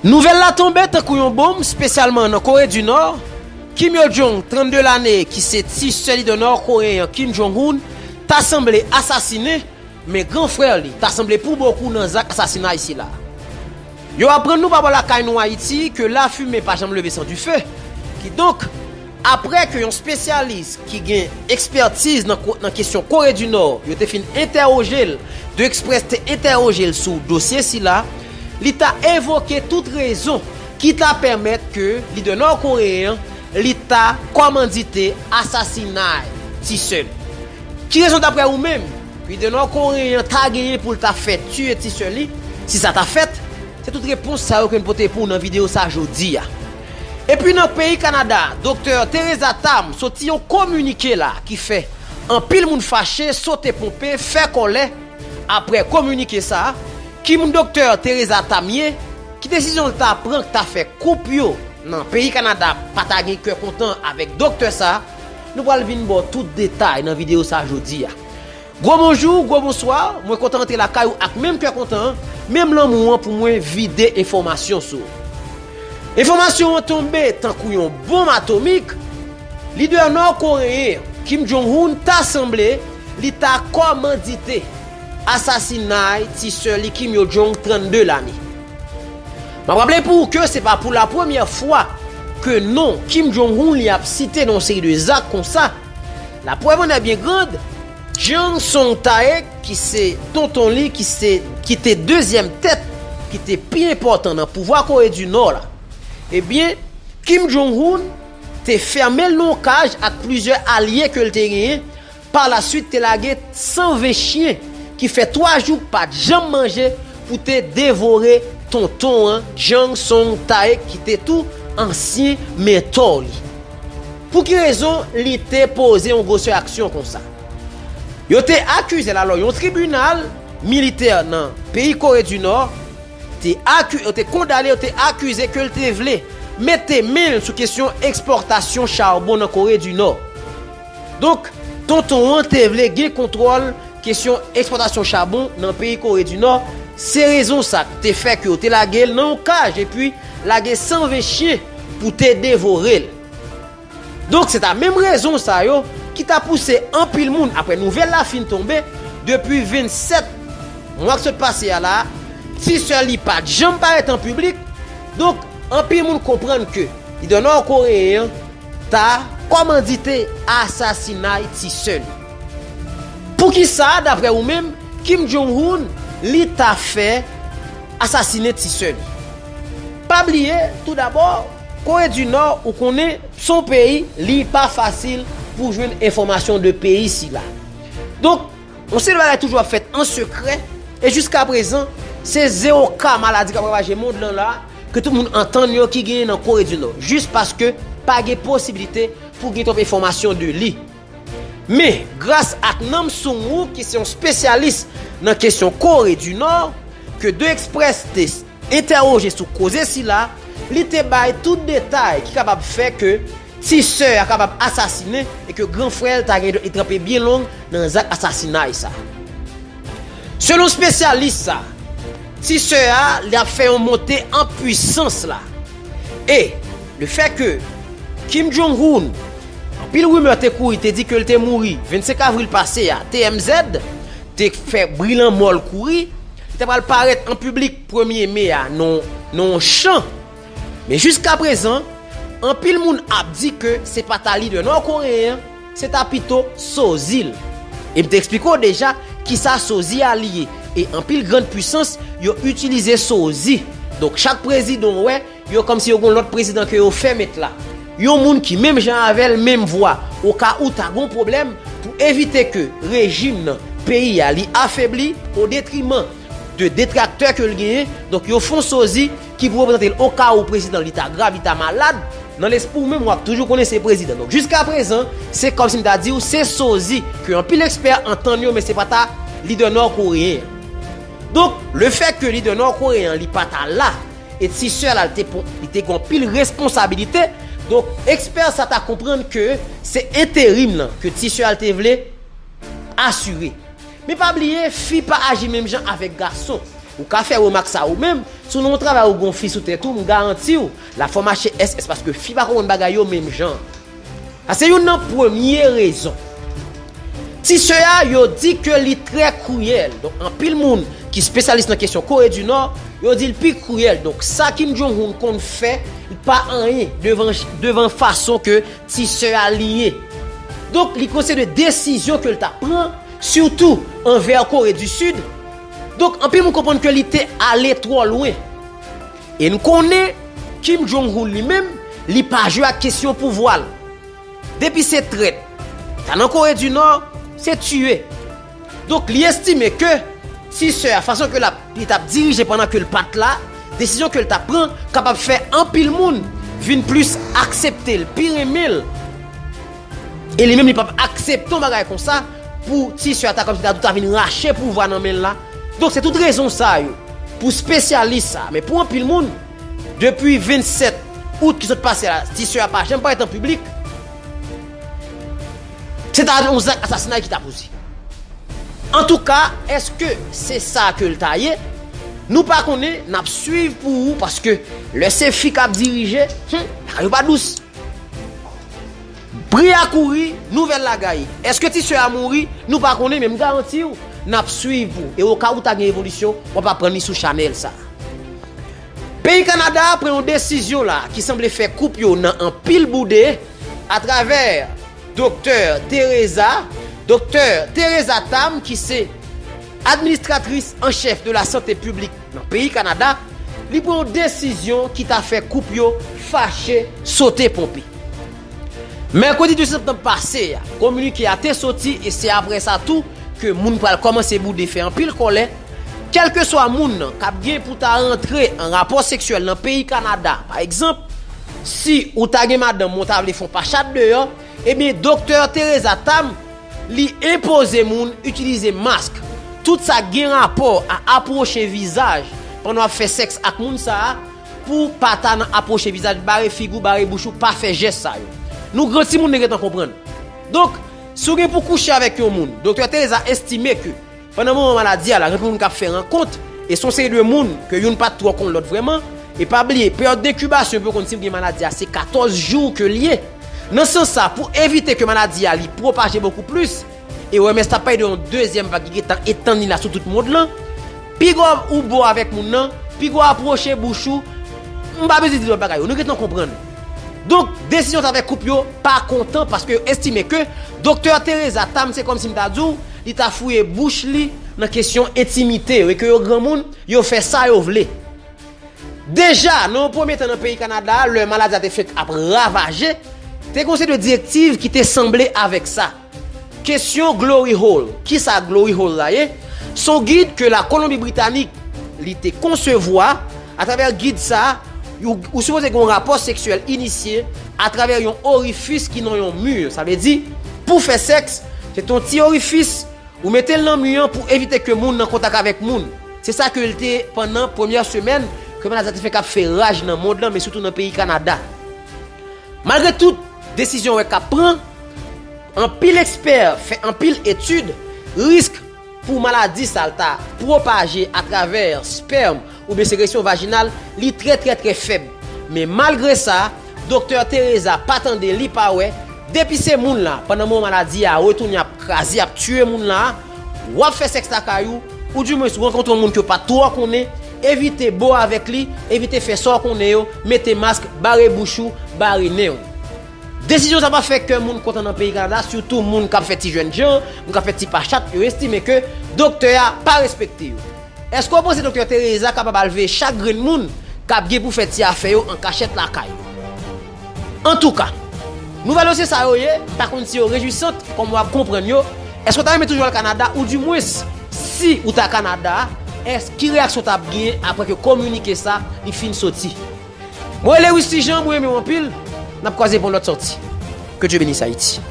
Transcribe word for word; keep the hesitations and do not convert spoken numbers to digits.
Nouvèl la tonbe tankou yon bonm, espesyalman nan Kore di Nò. Kim Yo Jong, trannde lane, ki se ti sè lidè nò koreyen an, Kim Jong Un, ta sanble asasinen, men gran frè li ta sanble pou bokou nan zak asasinay sila. Yo aprann nou pa bò lakay nou Ayiti ke lafimen pa janm leve san dife. Kidonk, apre ke yon espesyalis ki gen ekspètiz nan ko-, nan kesyon Kore di Nò, yo te fin entèwoje l, De Express te entèwoje l sou dosye sila, li ta evoke tout rezon ki ta pèmèt ke lidè nò koreyen an, li ta kòmandite asasinay ti sè l. Ki rezon daprè ou menm, lidè nò koreyen an ta genyen pou l ta fè tiye ti sè li, si sa ta fèt? Se tout repons sa yo ke n pote pou w nan videyo sa jodi a. Epi nan peyi Kanada, Doktè Teresa Tam soti yon kominike la ki fè anpil moun fache, sote ponpe, fè kòlè. Apre kominike sa, ki moun Doktè Teresa Tam ye, ki desizyon l ta pran k ta fè koup yo nan peyi Kanada pa ta gen kè kontan avèk doktè sa, nou pral vin ba w tout detay nan videyo sa jodi a. Gwo bonjou, gwo bonswa, mwen kontan antre lakay ou ak menm kè kontan an, menm lanmou an pou mwen vide enfòmasyon sou ou. Enfòmasyon an tonbe tankou yon bonm atomik, lidè nò koreyen Kim Jong Un ta sanble li ta kòmandite asasinay ti sè li Kim Yo Jong, trannde lane. M ap raple pou ou ke se pa pou la premyè fwa ke non Kim Jong Un li ap site nan yon seri de zak konsa. La preuve en est bien grande, Jang Song Taek, ki se tonton li, ki se, ki te dezyèm tèt ki te pi enpòtan nan pouvwa Kore di Nò la, ebyen, Kim Jong Un te fèmen l nan yon kaj ak plizyè alye ke l te genyen. Palaswit, te lage san ven chyen ki fè twa jou pa t janm manje pou te devore tonton an, Jang Song Taek, ki te tou ansyen mentò li. Pou ki rezon li te poze yon gwosè aksyon konsa? Yo te akize l, alò, yon tribinal militè nan peyi Kore di Nò te aki-, yo te kondane, yo te akize ke l te vle mete men l sou kesyon ekspòtasyon chabon nan Kore di Nò. Donk, tonton an te vle gen kontwòl kesyon ekspòtasyon chabon nan peyi Kore di Nò. Se rezon sa k te fè ke yo te lage l nan yon kaj epi lage san ven chyen pou te devore l. Donk, se ta menm rezon sa yo ki ta pouse anpil moun, apre nouvèl la fin tonbe, depi vennsèt mwa k sot pase a la, ti sè li pa t janm parèt an piblik. Donk, anpil moun konprann ke lidè nò koreyen an ta kòmandite asasinay ti sè li. Poukisa, daprè ou menm, Kim Jong Un, li ta fè asasinen ti sè li? Pa bliye, tou dabò, Kore di Nò, ou konnen, se yon peyi, li pa fasil pou jwenn enfòmasyon de peyi sila. Donk, yon seri de bagay toujou ap fèt an sekrè, e jiska prezan, se zewo ka maladi k ap ravaje mond lan la, ke tout moun antann yo ki genyen nan Kore di Nò, jis paske pa gen posiblite pou gen twòp enfòmasyon de li. Men, gras ak Nam Sung Woo, ki se yon espesyalis nan kesyon Kore di Nò, ke De Express te entèwoje sou koze sila, li te bay tout detay ki kapab fè ke ti sè a kapab asasinen e ke gran frè l ta gen dwèt li tranpe byen long nan zak asasinay sa. Selon espesyalis sa, ti sè a, li ap fè yon monte an pwisans la. E lefèt ke Kim Jong Un, anpil rimè te kouri, te di ke l te mouri vennsenk avril pase a, T M Z te fè bri lanmò l kouri, li ta pral parèt an piblik premye me a nan, nan yon chan. Men jiska prezan, anpil moun ap di ke se pa ta lidè nò koreyen an, se ta pito sozi l. E m te eksplike w deja kisa sozi a li ye. E anpil grann pwisans, yo itilize sozi. Donk, chak prezidan w wè, yo kòmsi yo gon lòt prezidan ke yo fè met la. Yon moun ki menm jan avè l, menm vwa, oka ou ta gon pwoblèm, pou evite ke rejim nan peyi a li afebli o detriman de detraktè ke l genyen. Donk, yo fè yon sozi ki pou reprezante l oka ou prezidan li ta grav, li ta malad. Nan lespri w menm, w ap toujou konnen se prezidan. Donk, jiska prezan, se kòmsi m ta di w, se sozi ke anpil ekspè antann yo, men se pa ta lidè nò koreyen an. Donk, lefèt ke lidè nò koreyen an, li pa ta la, e ti sè la, li te pran, li te gen anpil responsabilite. Donk, ekspè sa ta konprann ke se enterim nan ke ti sè a l te vle asire. Men pa bliye, fi pa aji menm jan avèk gason. Ou ka fè remak sa ou menm, si w nan yon travay ou gen yon fi sou tèt ou, m garanti w, l ap fè w mache S S paske fi pa konprann bagay yo menm jan. Sa se youn nan premye rezon. Ti sè a, yo di ke li trè kriyèl. Donk, anpil moun ki espesyalis nan kesyon Kore di Nò, yo di l pi kriyèl. Donk, sa Kim Jong-un konn fè, li pa anyen devan, devan fason ke ti sè a li ye. Donk, li konsidere desizyon ke l ta pran, sitou anvè Kore di Sid. Donk, anpil moun konprann ke li te ale twò lwen. E n konnen Kim Jong-un li menm, li pa jwe ak kesyon pouvwa l. Depi se trèt, ta nan Kore di Nò, se tiye. Donk, li estime ke ti sè a, fason ke l ap, li t ap dirije pandan ke l pa t la, desizyon ke l t ap pran, kapab fè anpil moun vin plis aksepte l, pi renmen l. E li menm, li p ap aksepte yon bagay konsa pou ti sè a ta kòmsi ta, ta vin rache pouvwa nan men l la. Donk, se tout rezon sa yo, pou espesyalis sa. Men pou anpil moun, depi vennsèt out ki sot pase la, ti sè a pa janm parèt an piblik. Se ta yon zak asasinay ki ta poze. Antouka, èske se sa ke l ta ye? Nou pa konnen, n ap swiv pou ou, paske lè se fi k ap dirije, hmm, bagay yo pa dous. Bri a kouri, nouvèl la gaye. Èske ti sè a mouri? Nou pa konnen, men m garanti w, n ap swiv pou ou. E oka ou ta gen evolisyon, w ap aprann li sou chanèl sa. Peyi Kanada pran yon desizyon la ki sanble fè koup yo nan anpil boude atravè Doktè Teresa, Doktè Teresa Tam, ki se administratris an chèf de la sante piblik nan peyi Kanada, li pran yon desizyon ki ta fè koup yo fache, sote ponpe. Mèkredi douz septanm pase a, kominike a te soti e se apre sa tou ke moun pral kòmanse boude, fè anpil kòlè. Kèlkeswa moun nan k ap gen pou ta rantre an rapò seksyèl nan peyi Kanada, pa egzanp, si ou ta gen madanm ou ta vle fè yon pachat deyò, ebyen, Doktè Teresa Tam, li enpoze moun itilize mask. Tout sa k gen rapò a apwoche vizaj pandan w ap fè sèks ak moun sa a, pou pa ta nan apwoche vizaj, bare figi w, bare bouch ou, pa fè jès sa yo. Nou gran timoun, nou gentan konprann. Donk, si w gen pou kouche avèk yon moun, Doktè Teresa estime ke pandan moman maladi a la, gen anpil moun k ap fè rankont, e se yon seri de moun ke youn pa t twò konn lòt vrèman, e pa bliye, peryòd denkibasyon pou yo konn si w gen maladi a, se katòz jou ke l ye. Nan sans sa, pou evite ke maladi a li pwopaje bokou plis, e O M S t ap pale de yon dezyèm vag ki gentan etann li la sou tout mond lan, piga w bò avèk moun nan, piga w apwoche bouch ou, m pa bezwen di lòt bagay yo, nou gentan konprann. Donk, desizyon sa fè koup yo pa kontan paske yo estime ke Doktè Teresa Tam, se kòmsi m ta di w, li ta fouye bouch li nan kesyon entimite yo e ke yo granmoun, yo fè sa yo vle. Deja, nan yon premye tan nan peyi Kanada, lè maladi a te fenk ap ravaje, te gen yon seri de direktiv ki te sanble avèk sa. Kesyon Glory Hole. Kisa Glory Hole la ye? Se yon gid ke la Kolonbi Britanik li te konsevwa. Atravè gid sa, ou, ou sipoze gen yon rapò seksyèl inisye atravè yon orifis ki nan yon mi. Sa vle di, pou fè sèks, se te yon ti orifis, ou mete l nan mi an pou evite ke moun nan kontak avèk moun. Se sa ke l te pandan premyè semèn ke maladi a te fenk ap fè raj nan mond lan, men sitou nan peyi Kanada. Malgre tout desizyon yo k ap pran, anpil ekspè fè anpil etid, risk pou maladi sa l ta pwopaje atravè spèm oubyen sekresyon vajinal, li trè, trè, trè fèb. Men malgre sa, Doktè Teresa pa tande, li pa wè, depi se moun la, pandan moman maladi a retounen ap kraze, ap tiye moun la, w ap fè sèks lakay ou, oudimwens ou rankontre yon moun ke w pa twò konnen, evite bò avèk li, evite fè sa w konnen yo, mete mask, bare bouch ou, bare nen w. Desizyon sa pa fè kè moun kontan nan peyi Kanada, sitou moun k ap fè ti jènjan, moun k ap fè ti pachat, yo estime ke doktè a pa respekte yo. Èske w panse Doktè Teresa kapab al veye chak grenn moun k ap gen pou fè ti afè yo an kachèt lakay yo? Antouka, nouvèl yo se sa yo ye, m pa konn si yo rejwisant, kòm w ap konprann yo. Èske w ta renmen toujou al Kanada, oudimwens, si ou ta Kanada, èske, ki reyaksyon w t ap genyen apre ke kominike sa li fin soti? Mwen rele Wisly Jean, mwen renmen w anpil. N ap kwaze pou yon lòt sòti. Que Dieu bénisse Haïti.